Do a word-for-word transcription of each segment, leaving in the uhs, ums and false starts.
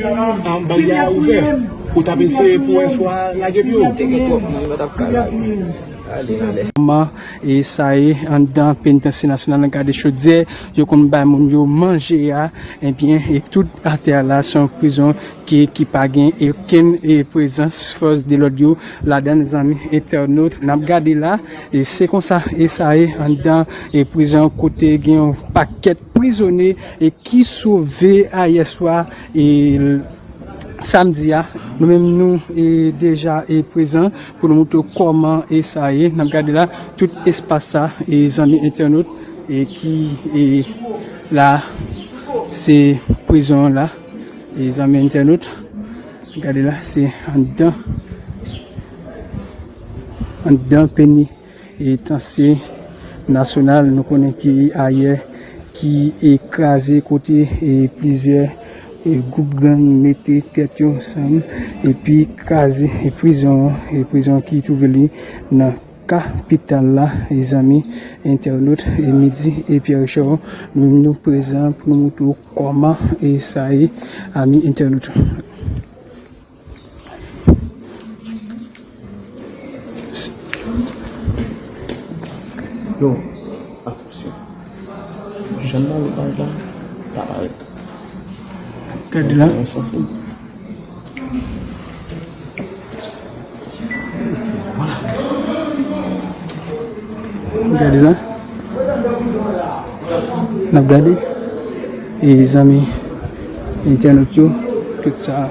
An, banda a ouvè. Ou t ap eseye pou wè si w a lage pye w. Te gen twòp moun, nou t ap ka lage. Ale, ale. Kòman e sa ye anndan penitansye nasyonal nan Gade Chodyè, yo konn bay moun yo manje a, ebyen, e tout atè a la, se yon prizon ki, ki pa gen okenn, e, prezans fòs de lòd yo ladan l, zanmi entènot. N ap gade la, e se konsa e sa ye anndan, e, prizon kote gen yon pakèt prizonye, e, ki sove ayè swa, e, samdi a. Nou menm nou, e, deja, e, prezan pou nou montre w kòman e sa ye. N ap gade la, tout espas sa, e, zanmi entènot, e, ki, e, la, se prizon an la, e, zanmi entènot. Gade la, se anndan, anndan peni e tansye nasyonal, nou konnen ki ayè ki, e, kraze kote, e, plizyè, e, gwoup gang mete tèt yo ansanm epi kraze, e, prizon an, e, prizon ki twouve li nan kapital la, e, zanmi entènot, e, Midi e Pierre Richard, nou, nou prezan pou nou montre w kòman e sa ye, ami entènot. Yo, atansyon. Jan m pale bagay la, pa parèt. Gade la. Gade la. N ap gade. E zanmi entènot yo, tout sa,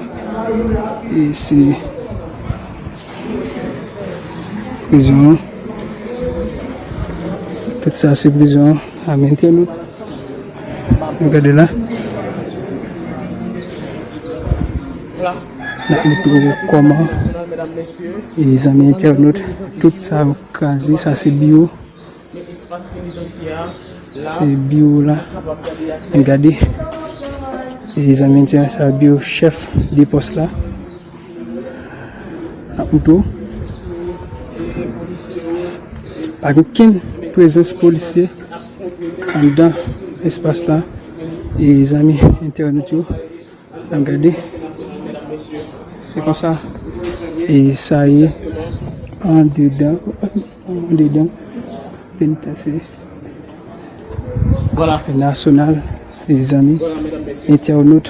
e se prizon an. Tout sa se prizon an. Zanmi entènot. N ap gade la. N ap montre w kòman, e zanmi entènot, tout sa yo kraze, sa se biwo. Se biwo la. Gade. E zanmi entènot, sa biwo chèf de pòs la. N ap montre w. Pa gen okenn prezans polisye anndan espas la. E zanmi entènot yo, n ap gade. Se konsa e sa ye andedan, andedan penitansye nasyonal, e zanmi entènot.